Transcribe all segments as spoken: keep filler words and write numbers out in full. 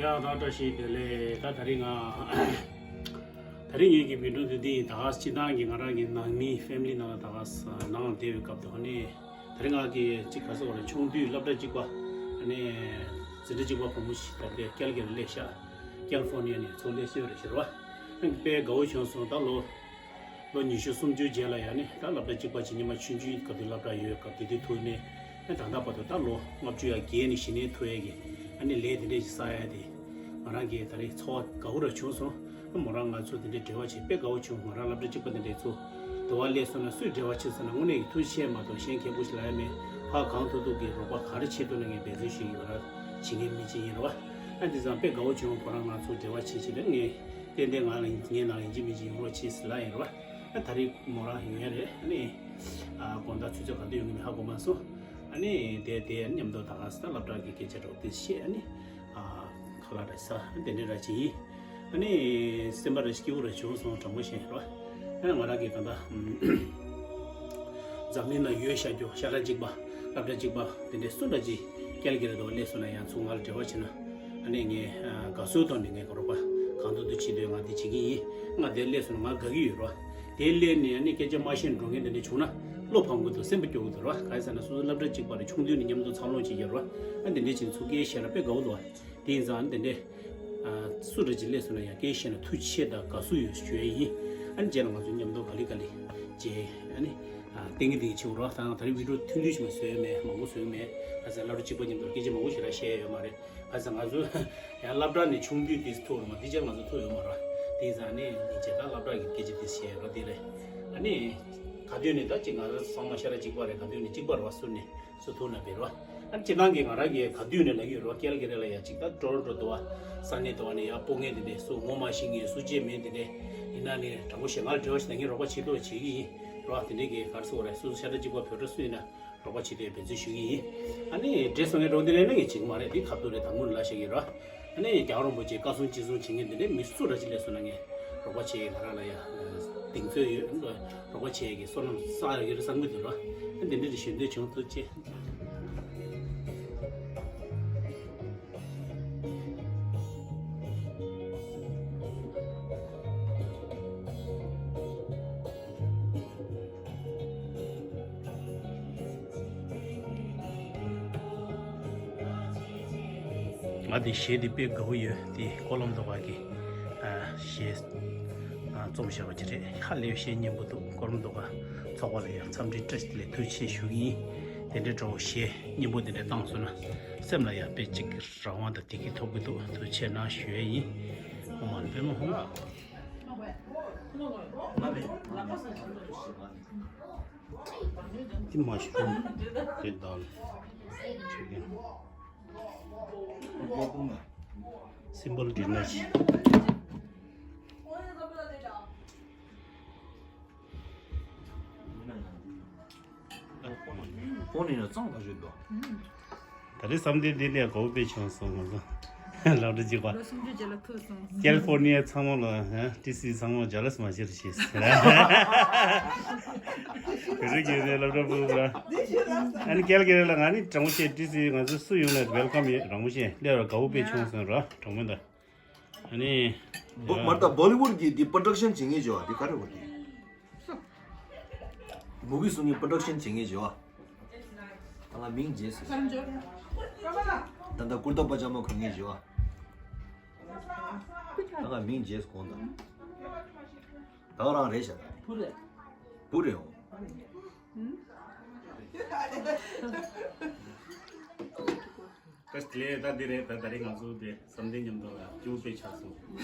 ཡ་ད་བཀྲ་ཤིས་བདེ་ལེགས། ད་ད་རིང་ང་ད་རིང་ངེད་ཀྱི་བི་ཌིའོ་འདི་འདི་ད་ག་སྤྱི་བཏང་གི་ང་རང་གི་ནང་མི་ཕེ་མི་ལི་ནང་ལ་ད་ག་ནང་བསྡད་པའི་སྐབས་དུ་ནས་ད་རིང་ང་གི་གཅིག་ག་ས་བར་ཆུང་དུས་སློབ་གྲྭ་གཅིག་པ་ནས་འཛིན་གྲྭ་གཅིག་པ་བུ་མོ་ཞིག་ད་ལྟའི་ཀལ་གི་ལ་སླེབས་ཤག་ཀལ་ཧྥོར་ནི་ཡ་ནས་ཚུར་སླེབས་ཤག་རེད་ཤག་ར་བ། དཔེ་དགའ་བོ་བྱུང་སོང་། ད་ལོ་ལོ་ཉི་ཤུ་སུམ་ཅུ་རྗེས་ལ་ཡ་ནི་ད་སློབ་གྲྭ་གཅིག་པ་ཇི་ནི་མ་ཆུང་ཆུང་སྐབས་དུས་སློབ་གྲྭ་ཡོད་སྐབས་དེ་དུས་ཐུག་ནས་ཨ་ད་ལྟ་བར་དུ་ད་ལོ་ལྔ་བཅུ་ཡ་བརྒལ་ནས་གཞི་ནས་ཐུག་ཡ་གི་ཨ་ནི་ལས་དེ་འདྲས་ཤིག་བསགས་ཡ་དེ་ང་རང་གི་ད་རེས་ཚོར་བ་དགའ་བོ་ར་བྱུང་སོང་། ཨ་མོ་རང་ང་ཚོ་དེ་འདྲས་འབྲེལ་བ་བྱེད་དཔེ་དགའ་བོ་བྱུང་། ང་རང་སློབ་གྲྭ་གཅིག་པ་དེ་འདྲས་ཚོ་དུ་བ་སླེབས་སོང་ན་སུས་འབྲེལ་བ་བྱེད་སོང་ན་དངོས་གནས་ཀྱི་ཐུགས་རྗེ་ཆེ་མ་གཏོགས་གཞན་མཁན་པོ་ཞིག་ལ་ཡ་མེད། ཕ་གང་ཐུབ་ཐུབ་ཀྱི་རོགས་པ་ག་རེ་བྱེད་ཐུབ་ན་ངས་འབད་བརྩོན་ཞུ་ཡི་ང་རང་བྱེད་མཁན་མི་གཅིག་ཡིན་ར་བ། ཨ་དེ་ཙང་དཔེ་དགའ་བོ་བྱུང་། ཁོ་རང་ང་ཚོ་འབྲེལ་བ་བྱེད་བྱེད་ལ་ངས་ཏན་ཏན་ང་ལ་ངའི་ནང་ཡིན་གཅིག་མིན་གཅིག་ཡོང་རོགས་བྱེད་ཟེར་ལབ་ཡིན་ར་བ། ཨ་ད་རེས་མོ་རང་ཡོང་ཡ་རེད། ཨ་ནི་ཨ་དགོང་དག་ཆུ་ཚོད་ག་དུས་ཡོང་གི་མིན་ཧ་གོ་མ་སོང་། ཨ་ནི་དེ་དེ་མཉམ་དུ་ད་ག་ས་སློབ་གྲྭ་གི་སྐད་ཆ་འདྲ་བོ་དེ་བཤད། ཨ་ནི་ཨ་ཁ་ལག་འདྲ་ཟ་དེ་འདྲ་འདྲ་བྱེད་ཡིན། ཨ་ནི་སེམས་པ་ར་སྐྱིད་པོ་ར་བྱུང་སོང་། དྲང་པོ་བཤད་ར་བ། ཨ་ང་རང་གི་ད་ལྟ་འཛམ་གླིང་ན་ཡོད་ཤར་རྒྱུ་ཤ་ཁྲག་གཅིག་པ་སློབ་གྲྭ་གཅིག་པ་དེ་འདྲའི་སུ་འདྲ་ཅིག་ཀལ་གི་རི་དུ་སླེབས་སོང་ན་ཡང་ཚུར་ང་ལ་འབྲེལ་བ་བྱེད་ན་ཨ་ནི་ངས་དགའ་བསུའི་ཐོག་ནས་ངས་རོགས་པ་གང་ཐུབ་ཐུབ་བྱེད་འདོད། ང་འདི་བྱེད་ཀྱི་ཡིན། ང་འདིར་སླེབས་སོང་ན་ང་དགའ་གི་ཡོད་ར་བ། དེ་སླེབས་ནས་ཨ་ནི་སྐད་ཆ་མ་བཤད་འགྲོ་མཁན་དེ་འདྲ་བྱུང་ན་བློ་ཕམ་གི་འདུག་སེམས་པ་སྐྱོ་གི་འདུག་ར་བ། ག་རེ་ཟེར་ན་སོ་སོ་སློབ་གྲྭ་གཅིག་པ་རེད། ཆུང་དུས་ནས་མཉམ་དུ་འཚར་ལོངས་བྱེད་ཀྱི་ར་བ། ཨ་འདི་འདྲ་བྱས་ནས་ཚུར་སྐད་བཤད་ན་དཔེ་དགའ་བོ་འདུག་བ། དེ་ཡིན་ཙང་འདི་འདྲས་ཨ་སུ་འདྲ་ཅིག་སླེབས་སོང་ན་ཡང་སྐད་བཤད་ན་ཐུགས་རྗེ་ཆེ་དང་དགའ་བསུ་ཡོད་ཞུ་ཡ་ཡིན། ཨ་ནི་རྗེས་ལ་ང་ཚོ་མཉམ་དུ་ག་ལེ་ག་ལེ་བྱས་ཨ་ནི་ཨ་ཏིང་ངེ་འཛིན་བྱེད་དགོས་རེད་བ། ད་ང་ད་རེས་བི་ཌིའོ་ཐུང་ཐུང་ཞིག་མ་བཟོས་མེད། མང་པོ་བཟོས་མེད། ཨ་ཙི་སློབ་གྲྭ་གཅིག་པ་མཉམ་དུ་སྐད་ཆ་མང་པོ་ཞིག་ར་བཤད་ཡ་ཡོད་མ་རེད། ཨ་ཙི་ང་ཚོ་ཡང་སློབ་གྲྭ་ནས་ཆུང་དུས་དེ་ཐུག་རེད་མ། དེ་རྗེས་ང་ཚོ་ཐུག་ཡོད་མ་རེད་བ། དེ་ཡིན་ཙང་ཨ་ནི་ཉིན་བྱེད་ད་སློབ་གྲྭ་གི་སྐད་ཆ་དེ་བཤད་ཡ་ར་དེ་རེད། ཨ་ནི་ག་དུས་ནས་ད་ཅིག་ང་རང་ཚང་མ་ཤ་ཁྲག་གཅིག་པ་རེད། ག་དུས་ནས་གཅིག་པ་རེད་བ། སུ་ནས་སུ་ཐུག་ན་བེར་བ། ཨ་སྤྱིར་བཏང་གི་ང་རང་གིས་ག་དུས་ནས་ལབ་ཡོད་རོ། ཀལ་གི་རི་ལ་ཡ་གཅིག་ད་ཊོ་རོན་ཊོ་དུ་བ་ས་གནས་དུ་བ་ནས་ཡ་སྤོ་མཁན་དེ་འདྲས་སུ་ངོ་མ་ཤེས་མཁན་སུ་གཅིག་མིན་དེ་འདྲས་ཡིན་ན་ནི་དྲང་པོ་བཤད་ང་ལ་འབྲེལ་བ་ཞིག་ད་ངས་རོགས་པ་བྱེད་ཐུབ་པ་བྱེད་ཀྱི་ཡིན་རོ། དེ་འདྲས་ཀྱི་ག་རེ་ཟེར་དགོས་རེད། སོ་སོ་ཤ་ཁྲག་གཅིག་པ་བོད་ཕྲུག་སུ་ཡིན་ན་རོགས་པ་བྱེད་ཐུབ་པའི་འབད་བརྩོན་ཞུ་གི་ཡིན། ཨ་ནི་འདྲེ་སོང་ངས་འགྲོ་འདི་ལས་ན་ངས་བྱེད་ཀྱི་མ་རེད། འདི་ཁ་ཐུག་རེད། དང་པོ་ནས་ལབ་བཤད་ཀྱི་རོ། ཨ་ནི་རྒྱལ་བ་རིན་པོ་ཆེ་བཀའ་གསུང་ཅི་གསུང་བྱེད་མཁན་དེ་འདྲས་མི་སུ་འདྲ་ཅིག་སླེབས་སོང་ན་ངས་རོགས་པ་བྱེད་ཡས་ང་རང་ལ་ཡ་གདེང་ཚོད་ཡོད། རོགས་པ་བྱེད་ཡས་ཀྱི་བསོད་ནམས་བསགས་ཡོད་ཀྱི་རེད་བསམ་གྱི་འདུག་ར། ཨ་འདི་འདྲས་ཞུ་འདོད་བྱུང་། ཐུགས་རྗེ་ཆེ། ང་དེ་གཞས་དེ་དཔེ་དགའ་བོ་ཡོད། དེ་ཀོ་ལོམ་དོ་བ་གི་ཨ་གཞས་ཨ་རྩོམ་བྱས་པ་ཅིག་རེད། ཧ་ལས་གཞས་སྙན་པོ་འདུག་ཀོ་ལོམ་དོ་བ་ཚོགས་པ་ལ་ཡང་འཚམས་འདྲི་བཀྲ་ཤིས་བདེ་ལེགས་ཐུགས་རྗེ་ཆེ་ཞུ་གི་ཡིན། དེ་འདྲའི་འགྲོ་གཞས་སྙན་པོ་དེ་འདྲ་བཏང་སོང་ན་སེམས་ལ་ཡང་དཔེ་གཅིག་རང་དབང་དང་བདེ་སྐྱིད་ཐོབ་ཀྱི་འདུག་ཐུགས་རྗེ་ཆེ་གནང་ཞུ་ཡས་ཡིན། ཨོཾ་མ་ཎི་པདྨེ་ཧཱུྃ། དེ་མ་ཤི་རུང་དེ་དག་ལ་ཆོས་ཀྱི་སིམ་བྷོལ་འདྲི་ན་ཤི། ཕོན་ནི་ན་གཙང་ད་ཞུ་དོ། ད་རེས་བསམ་གཏན་འདི་ནས་དགའ་བོ་དཔེ་བྱུང་སོང་ང་ཚོ། སློབ་གྲྭ་གཅིག་པ། ལོ་སུམ་ཅུ་རྗེས་ལ་ཐུག་སོང་། ཀལ་ཧྥོར་ནི་ཡ་ཚང་མ་ལ་ཧ་ཏི་སི་ཚང་མ་ཇ་ལ་སི་མ་བྱེད་རེ་ཞེས་ཟེར། རིག་ཡོད་ནས་སློབ་གྲྭ་ཕྲུ་གུ་ར། ཨ་ནི་ཀལ་གི་རི་ལ་ང་ནི་དྲང་པོ་བཤད་ཏི་སི་ང་ཚོ་སུ་ཡོང་ན་ཝེལ་ཀམ་ཡོད། དྲང་པོ་བཤད་སླེབས་ར་དགའ་བོ་དཔེ་བྱུང་སོང་ར་དྲང་པོ་འདི། ཨ་ནི། མ་ད་བོ་ལི་ཝུཌ་གི་འདི་པྲོ་ཌག་ཤན་བྱེད་མཁན་བྱེད་བ་འདི་ག་རེ་བ་འདི། མུ་བི་བཟོ་མཁན་པྲོ་ཌག་ཤན་བྱེད་མཁན་བྱེད་བ། ད་ང་མིང་བརྗེད་སོང་། ད་ལྟ་ཀུར་ཏ་པ་ཇ་མ་གོན་མཁན་བྱེད་བ། ད་ང་མིང་བརྗེད་སོང་གོང་ད། ད་རང་རེད་ཤག་ད། བུ་རེད། བུ་རེད་འོ། ད་ལས་ད་འདི་རེད། ད་ད་རེས་ང་ཚོ་དེ་བསམ་གཏན་མཉམ་དུ་ལ་སྐྱིད་པོ་དཔེ་ཆགས་སོང་།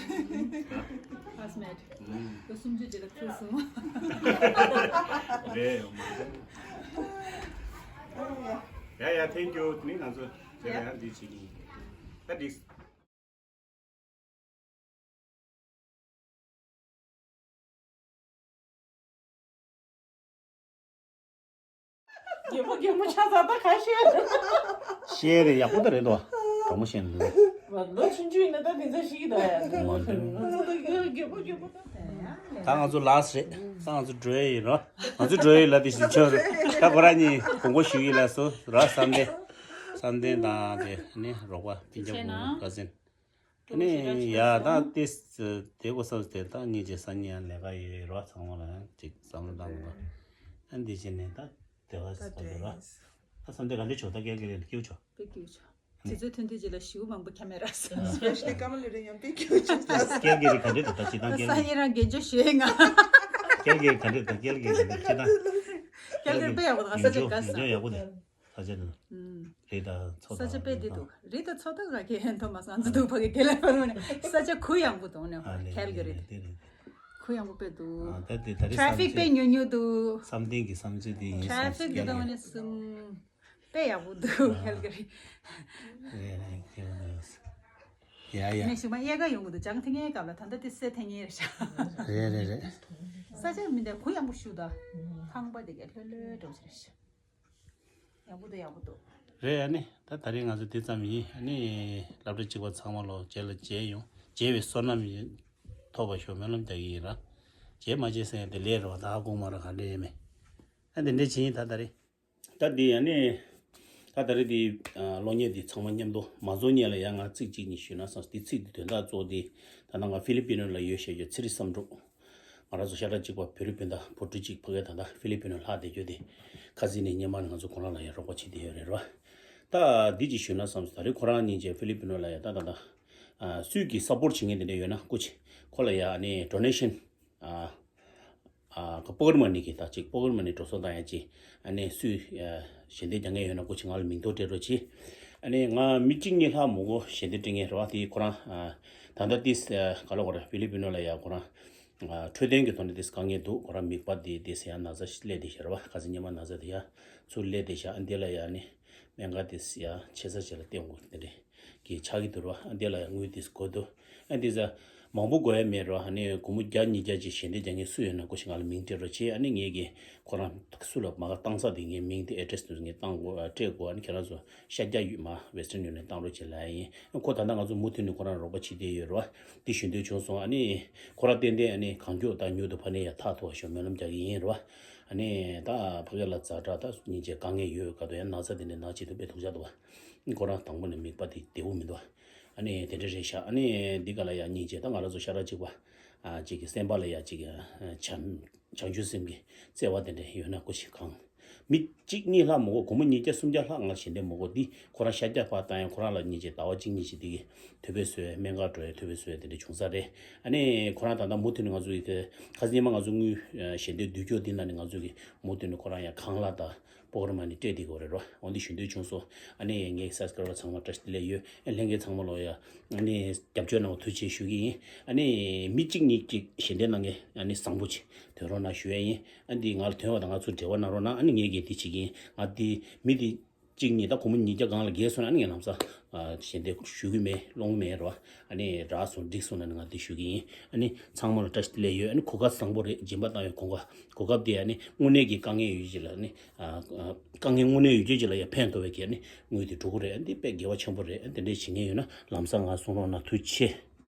ད། ཁ་སི་མེད། ཨུམ། ད་སུམ་ཅུ་རྗེས་ལ་ཐུག་སོང་། རེད་འོ་མ། ཡ་ཡ་ཐེང་ཀྱུ། ནི་ང་ཚོ་དེ་ལ་ཡང་འདི་བྱེད་ཀྱི་ཡིན། ད་འགྲིག་རྒད་པོ་རྒད་མོ་ཆགས་ཚར་ད་ཁ་ཤས། ཤེས་རེད། ཡག་པོ་ད་རེད་དོ། དྲང་མོ་བཤད་ན་འདུག་ལོ་ཆུང་ཆུང་ཡིན་ན་ད་དེ་ཚོ་ཤེས་ཀྱི་འདུག་ཡ། ང་ཚོ་ད་རྒད་པོ་རྒད་པོ་ད། ད་ང་ཚོ་ལཱ་སི་རེད། ད་ང་ཚོ་འགྲོ་ཡ་ཡིན་རོ། ང་ཚོ་འགྲོ་ཡ་ཡིན་ལ་དེ་བཞིན་ཆོག་རེད། ད་ཁོ་རང་གཉིས་དགོངས་པ་ཞུ་ཡིན་ལ་སོ་ར་བསམ་གཏན། བསམ་གཏན་དང་དེ་ནི་རོགས་པ་སྤུན་ཀྱག་བུ་མོ་ཀ་ཟིན། ཨ་ནི་ཡ་ད་ཏིས་དེ་གོ་ས་དེ་ད་ཉིན་རྗེས་ས་ཉིན་ལས་ཀ་ཡོད་རོགས་ཚང་མ་ལ་ཅིག་བསམ་བློ་བཏང་དགོས་རོགས། ཨ་འདི་བྱས་ནས་ད་དེ་བ་ད་ས་དེ་རོགས་ད་བསམ་དེ་ག་འདྲི་ཆོག་ད་སྐད་ཀྱི་ལས་ཀྱིའུ་ཆོག་དེ་ཚོའི་ཐོན་དུས་ཅི་ལ་ཞིའུ་མང་པོ་ཁྱ་མེད་ར་ས་ཞེས་ཀ་མ་ལུ་རེ་ཡང་པེ་ཀྱིའུ་ཆོག་ད་སྐད་ཀྱི་རིགས་ག་འདྲི་ད་ད་ཅི་ད་སྐད་ས་ཉིན་རང་རྒན་ཆོ་ཞོད་ང་སྐད་ཀྱི་ག་འདྲི་ད་སྐད་ཀྱི་ག་འདྲི་ཅི་ད་སྐད་ཀྱི་དཔེ་ཡག་པོ་ད་ས་ཆ་ག་ས་ཡག་པོ་ད། ས་ཆ་ནི། ཨུམ། རི་དང་མཚོ་ས་ཆ་དང་དཔེ་འདི་འདུག་རི་དང་མཚོ་དང་ར་ཁའི་ཧན་ཐོ་མ་སང་ཚོ་འདུག་ཕ་གི་དེ་ལ་བར་མ་ནི་ས་ཆ་གུ་ཡངས་པོ་འདུག་ནི་ཨ་ལེ་ཁལ་གི་རི་ལེ་དེ་དེ་རེད། གུ་ཡངས་པོ་དཔེ་འདུག་ཨ་ད་དེ་ད་རི་ཊ་ར་ཕིག་བསམ་དཔེ་ཚུལ་ཉུང་ཉུང་འདུག་བསམ་གཏན་གྱི་བསམ་ཚུལ་དེ་ཡིན་ཊ་ར་ཕིག་གི་སྟེང་ནས་གསུམ། དཔེ་ཡག་པོ་འདུག་ཨ་ཁལ་གི་རི། རེད་རེད་ཁྱེད་རང་ཡ་ཡ། ནས་ཞུགས་མ་གཡས་ཀ་ཡོང་གི་འདུག་ཇང་ཐེ་ངའི་སྐབས་ལ་ད་ལྟ་དེ་སེ་ཐེ་ངའི་རེད་ཤག་རེད་རེད་རེད། ས་ཆ་མི་འདྲ་གུ་ཡངས་པོ་ཞུ་ད། ཁང་པ་དེ་ག་ལྷོད་ལྷོད་འགྲོ་ཞིག་རེད་ཤག་ཡག་པོ་འདུག་ཡག་པོ་འདུག་རེད། ཨ་ནི་ད་ད་རེས་ང་ཚོ་དེ་ཙམ་ཡིན། ཨ་ནི་སློབ་གྲྭ་གཅིག་པ་ཚང་མ་ལོ་རྗེས་ལ་མཇལ་ཡོང་། མཇལ་བའི་བསོད་ནམས་ཐོབ་པ་ཤོག་སྨོན་ལམ་རྒྱག་གི་ཡིན་ར། མཇལ་མ་མཇལ་ཟེར་ཡ་དེ་ལས་རེད་བ། ད་ཧ་གོ་མ་ར་ག་འདྲ་ཡིན་མེད། ཨ་དེ་འདྲ་བྱེད་ཡིན་ད་ད་རེས། ད་འདི་ཨ་ནི་ད་ད་རེས་འདི་གློག་བརྙན་འདི་ཚང་མ་མཉམ་དུ་མ་རྫོགས་སྔོན་ལ་ཡང་ང་ཚིག་གཅིག་གཉིས་ཞུས་ན་བསམ། འདི་ཚིག་འདི་དོན་དག་གཙོ་བོ་འདི་ད་ནང་ང་ཧྥི་ལི་པི་ནོ་ལ་ཡོད་བཤད་རྒྱུ་ཚེ་རིང་བསམ་འགྲུབ། ང་རང་ཚོ་ཤ་ཁྲག་གཅིག་པ་བོད་རིགས་སྤུན་ཟླ་བོད་ཕྲུག་གཅིག་ཕ་གི་ད་ལྟ་ཧྥི་ལི་པི་ནོ་ལྷག་བསྡད་རྒྱུ་དེ་ཁ་སང་ནས་སྔོན་མ་ནས་ང་ཚོ་ཁོ་རང་ལ་ཡང་རོགས་པ་བྱེད་བསྡད་ཡོད་རེད་ར། ད་འདི་གཅིག་ཞུས་ན་བསམ། ད་རེས་ཁོ་རང་གཉིས་ཀྱིས་ཧྥི་ལི་པི་ནོ་ལ་ཡང་ད་ད་ད་སུས་ཀྱིས་སཔོར་ཊི་བྱེད་མཁན་དེ་འདྲ་ཡོད་ན་སྐུ་མཁྱེན་ཁོ་ལ་ཡང་ཨ་ནི་ཌོ་ནེ་ཤན། ཨ་ཨ་ཁོ་པོ་ཀེཊ་མ་ནི་གི་ད་ཅིག་པོ་ཀེཊ་མ་ནི་འགྲོ་སོང་བཏང་ཡ་ཅིག་ཨ་ནི་སུས་ཨ་ཞལ་འདེབས་རྒྱག་མཁན་ཡོད་ན་སྐུ་མཁྱེན་ང་ལ་མིང་ཐོ་སྤྲད་རོགས་གྱིས། ཨ་ནི་ང་མི་གཅིག་གཉིས་ལྷག་མང་པོ་ཞལ་འདེབས་སྤྲད་མཁན་རེད་བ། དེ་ཁོ་རང་ཨ་ད་ལྟ་ཏིས་ཨ་ག་ལ་གོ་ར་ཧྥི་ལི་པི་ནོ་ལ་ཡ་ཁོ་རང་ཨ་འཕྲོད་བསྟེན་གྱི་ཐོག་ནས་ཏིས་དཀའ་ངལ་འདུག་ཁོ་རང་མིད་པ་དེ་ཏིས་ཡ་ན་ཚ་སླེབས་བསྡད་ཤག་རེད་བ། ཁ་སང་ཉི་མ་ན་ཚ་དེ་ཡ་ཚུར་སླེབས་བསྡད་ཤག་ཨ་འདི་ལ་ཡ་ནི་སྨན་ཁང་ཏིས་ཡ་ཆེ་ས་ཆེ་ལ་བསྟེན་དགོས་དེ་འདྲས། གི་ཆགས་ཀྱི་འདུག་ར། ཨ་འདི་ལ་ཡང་དངུལ་དེ་དགོས་འདུག་ཨ་འདི་ཚ་མང་པོ་དགོས་ཡ་མེད་ར། ཨ་ནི་སྒོར་མོ་བརྒྱ་ཉིས་བརྒྱ་ཅིག་ཞལ་འདེབས་རྒྱག་མཁན་སུ་ཡོད་ན་སྐུ་མཁྱེན་ང་ལ་མིང་སྤྲད་རོགས་བྱེད། ཨ་ནི་ངེད་ཀྱིས་ཁོ་རང་སུ་ལ་མ་ག་བཏང་ས་དེ་ངའི་མིང་དེ་ཨེ་ཌི་རེ་སི་དེ་ངས་བཏང་དགོས་ཨ་སྤྲད་དགོས། ཨ་ནི་ཁྱེད་རང་ཚོ་ཤར་རྒྱག་ཡུལ་མ་ཝེ་སི་ཊརན་ཡུ་ནི་ཡན་བཏང་རོགས་བྱེད་ལབ་ཡ་ཡིན། ཨ་ཁོ་ད་ལྟ་ང་ཚོ་མུ་མཐུད་ནས་ཁོ་རང་རོགས་པ་བྱེད་བསྡད་ཡོད་ར། འདི་ཞུ་འདོད་བྱུང་སོང་། ཨ་ནི་ཁོ་རང་ཏན་ཏན་ཨ་ནི་གང་མགྱོགས་དང་མྱུར་དུ་ཕ་ནས་ཡར་ཐག་ཐུག་པ་ཞིག་སྨོན་ལམ་རྒྱག་གི་ཡིན་ར། ཨ་ནི་ད་ཕ་གི་ལ་ཛ་དྲག་ད་སྙིང་རྗེ་དཀའ་ངལ་ཡོད་ག་དུ་ཡང་ན་ཚ་དེ་འདྲ་ན་བྱེད་དུ་དཔེ་ཐུག་ཆགས་འདུག་བ། ཁོ་རང་དང་པོ་ནས་མིད་པ་དེ་བདེ་པོ་མི་འདུག་ཨ་ནི་དེ་འདྲ་རེད་ཤག་ཨ་ནི་འདི་ག་ལ་ཡ་སྙིང་རྗེ་ད་ང་རང་ཚོ་ཤ་ཁྲག་གཅིག་པ་ཨ་གཅིག་གི་སེམས་པ་ལ་ཡ་གཅིག་གི་བྱམས་བྱང་ཆུབ་སེམས་ཀྱི་བརྩེ་བ་དེ་འདྲ་ཡོད་ན་སྐུ་མཁྱེན་གང་མི་གཅིག་གཉིས་ལྷག་མང་པོ་སྒོར་མོ་ཉིས་བརྒྱ་སུམ་བརྒྱ་ལྷག་ང་ཞལ་འདེབས་མང་པོ་འདི་ཁོ་རང་ཤར་རྒྱག་ཕར་བཏང་ཡང་ཁོ་རང་ལ་སྙིང་རྗེ་ཟླ་བ་གཅིག་གཉིས་ཤིག་འདི་གི་ཐོ་ཕོད་བཟོས་སྨན་ཁང་འགྲོ་ཡ་ཐོ་ཕོད་བཟོས་དེ་འདྲ་བྱུང་ས་རེད། ཨ་ནི་ཁོ་རང་ད་ལྟ་མུ་མཐུད་ནས་ང་ཚོ་ཡི་གེ་ཁ་སང་ཉི་མ་ང་ཚོ་དངུལ་ཞལ་འདེབས་བསྡུ་སྐྱོར་འདི་ནང་ནས་ང་ཚོ་གི་མུ་མཐུད་ནས་ཁོ་རང་ཡང་གང་ལ་ད་པོ་ཀེཊ་མ་ནི་སྤྲད་དེ་གོ་རེད་རོ། འོ་འདི་ཞུ་འདོད་བྱུང་སོང་། ཨ་ནི་ངའི་སབ་སི་ཀ་རའི་བར་ཚང་མ་བཀྲ་ཤིས་བདེ་ལེགས་ཡོད། ཨ་ལྷན་རྒྱས་ཚང་མ་ལོ་ཡ་ཨ་ནི་རྒྱབ་སྐྱོར་གནང་བ་ཐུགས་རྗེ་ཆེ་ཞུ་གི་ཡིན། ཨ་ནི་མི་གཅིག་གཉིས་གཅིག་ཞལ་འདེབས་གནང་མཁན་ཨ་ནི་བཟང་པོ་ཅིག་ཐོན་རོགས་གནང་ཞུ་ཡ་ཡིན། ཨ་འདི་ང་ལ་ཐོན་པ་དང་ང་ཚོ་འབྲེལ་བ་གནང་རོགས་གནང་། ཨ་ནི་ངས་གི་འདི་བྱེད་ཀྱི་ཡིན། ང་འདི་མི་འདི་གཅིག་གཉིས་ད་སྒོར་མོ་ཉིས་བརྒྱ་སྒང་ལ་བརྒལ་སོང་ན་ཨ་ནི་ངས་ལམ་སང་ཞལ་འདེབས་ཞུ་གི་མེད་སློང་གི་མེད་རོ། ཨ་ནི་རག་སོང་འགྲིག་སོང་ན་ནི་ང་འདི་ཞུ་གི་ཡིན། ཨ་ནི་ཚང་མ་ལ་བཀྲ་ཤིས་བདེ་ལེགས་ཡོད། ཨ་ནི་གོ་སྐབས་བཟང་པོ་རེད། སྦྱིན་པ་བཏང་བའི་གོ་སྐབས། གོ་སྐབས་དེ་ཨ་ནི་དངོས་གནས་ཀྱི་དཀའ་ངལ་ཡོད་ཅིག་ལ་ཨ་ནི་དཀའ་ངལ་དངོས་གནས་ཡོད་ཅིག་ཅིག་ལ་ཡང་ཕན་ཐོགས་པའི་གི་ཨ་ནི་དངུལ་དེ་འགྲོ་གི་རེད། ཨ་ནི་དཔེ་དགེ་བ་ཆེན་པོ་རེད། ཨ་ནི་དེ་འདྲས་བྱེད་མཁན་ཡོད་ན་ལམ་སང་ང་གསུང་རོགས་གནང་། ཐུགས་རྗེ་ཆེ།